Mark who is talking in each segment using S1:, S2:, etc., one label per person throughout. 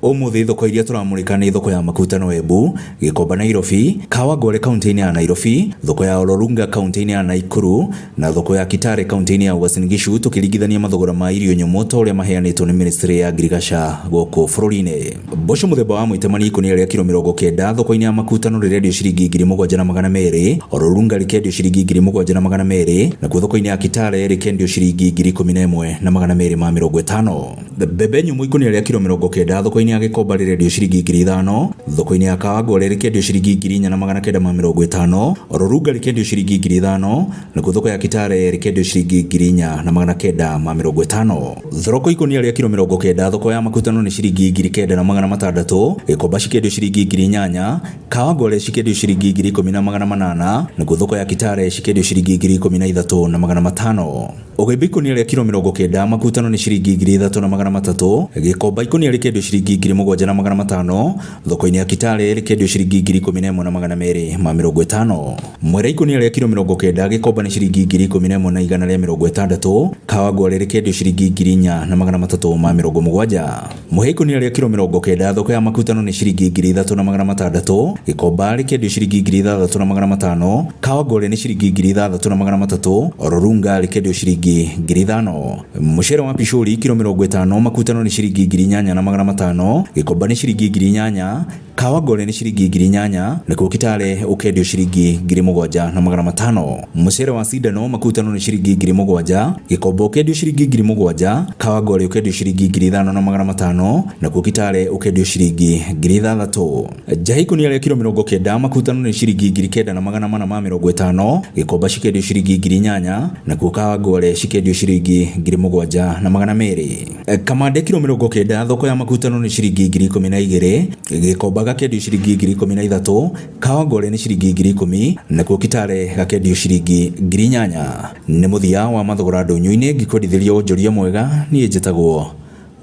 S1: Ũmũthĩ thoko iria tũramũrĩka nĩ thoko ya Makutano Embu, Gĩkomba Nairobi, Kawangware kaunti-inĩ ya Nairobi, thoko ya Ololunga kaunti-inĩ ya Nakuru na thoko ya Kitale kaunti-inĩ ya Uasin Gishu, tũkĩringithania mathogora ma irio nyũmũ ta ũrĩa maheanĩtwo nĩ ministry ya ngirigaca gũkũ bũrũri-inĩ. Mboco mũthemba wa mwĩtemani ikũnia rĩa kiro 90 thoko-inĩ ya Makutano rĩrendio ciringi 7,200, Ololunga rĩkendio ciringi 7,200, nakuo thoko-inĩ ya Kitale rĩkendio ciringi 11,250. Mbembe nyũmũ ikũnia rĩa kiro 90 thoko-inĩ ya Gĩkomba rĩrendio ciringi 5,000, thoko-inĩ ya Kawangware rĩkendio ciringi 4,950, Ololunga rĩkendio ciringi 5,000, nakuo thoko ya Kitale rĩkendio ciringi 4,950. Thoroko ikũnia rĩa kiro 90 thoko ya Makutano nĩ ciringi 9,600, Gĩkomba cikendio ciringi 8,000, Kawangware cikendio ciringi 10,800, nakuo thoko ya Kitale cikendio ciringi 13,500. Ũgĩmbi ikũnia rĩa kiro 90 Makutano nĩ ciringi 3,300, Gĩkomba ikũnia rĩkendio ciringi 7,500, thoko-inĩ ya Kitale rĩkendio ciringi 11,250. Mwere ikũnia rĩa kiro 90 Gĩkomba nĩ ciringi 11,160, Kawangware rĩkendio ciringi 4,370. Mũhĩa ikũnia rĩa kiro 90 thoko ya Makutano nĩ ciringi 3,600, Gĩkomba rĩkendio ciringi 6,500, Kawangware nĩ ciringi 6,300, Ololunga rĩkendio ciringi 5,000. Mũcere wa picũri kiro 50 Makutano nĩ ciringi 8,500, Gĩkomba nĩ ciringi 8,000, Kawangware nĩ ciringi 8,000, nakuo Kitale ũkendio ciringi 7,500. Mũcere wa cindano Makutano nĩ ciringi 7,000, Gĩkomba ũkendio ciringi 7,000, Kawangware ũkendio ciringi 5,500, nakuo Kitale ũkendio ciringi 6,000. Njahĩ ikũnia rĩa kiro 90 Makutano nĩ ciringi 9,450, Gĩkomba cikendio ciringi 8,000, nakuo Kawangware cikendio ciringi 7,200. Kamande kiro 90 thoko ya Makutano nĩ ciringi 12,000, Gĩkomba gakendio ciringi 13,000, Kawangware nĩ ciringi 10,000, nakuo Kitale gakendio ciringi 8,000. Nĩ mũthia wa mathogora ndũnyũ-inĩ, ngĩkwendithĩria wonjoria mwega, niĩ njĩtagwo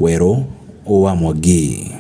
S1: Werũ wa Mwangi.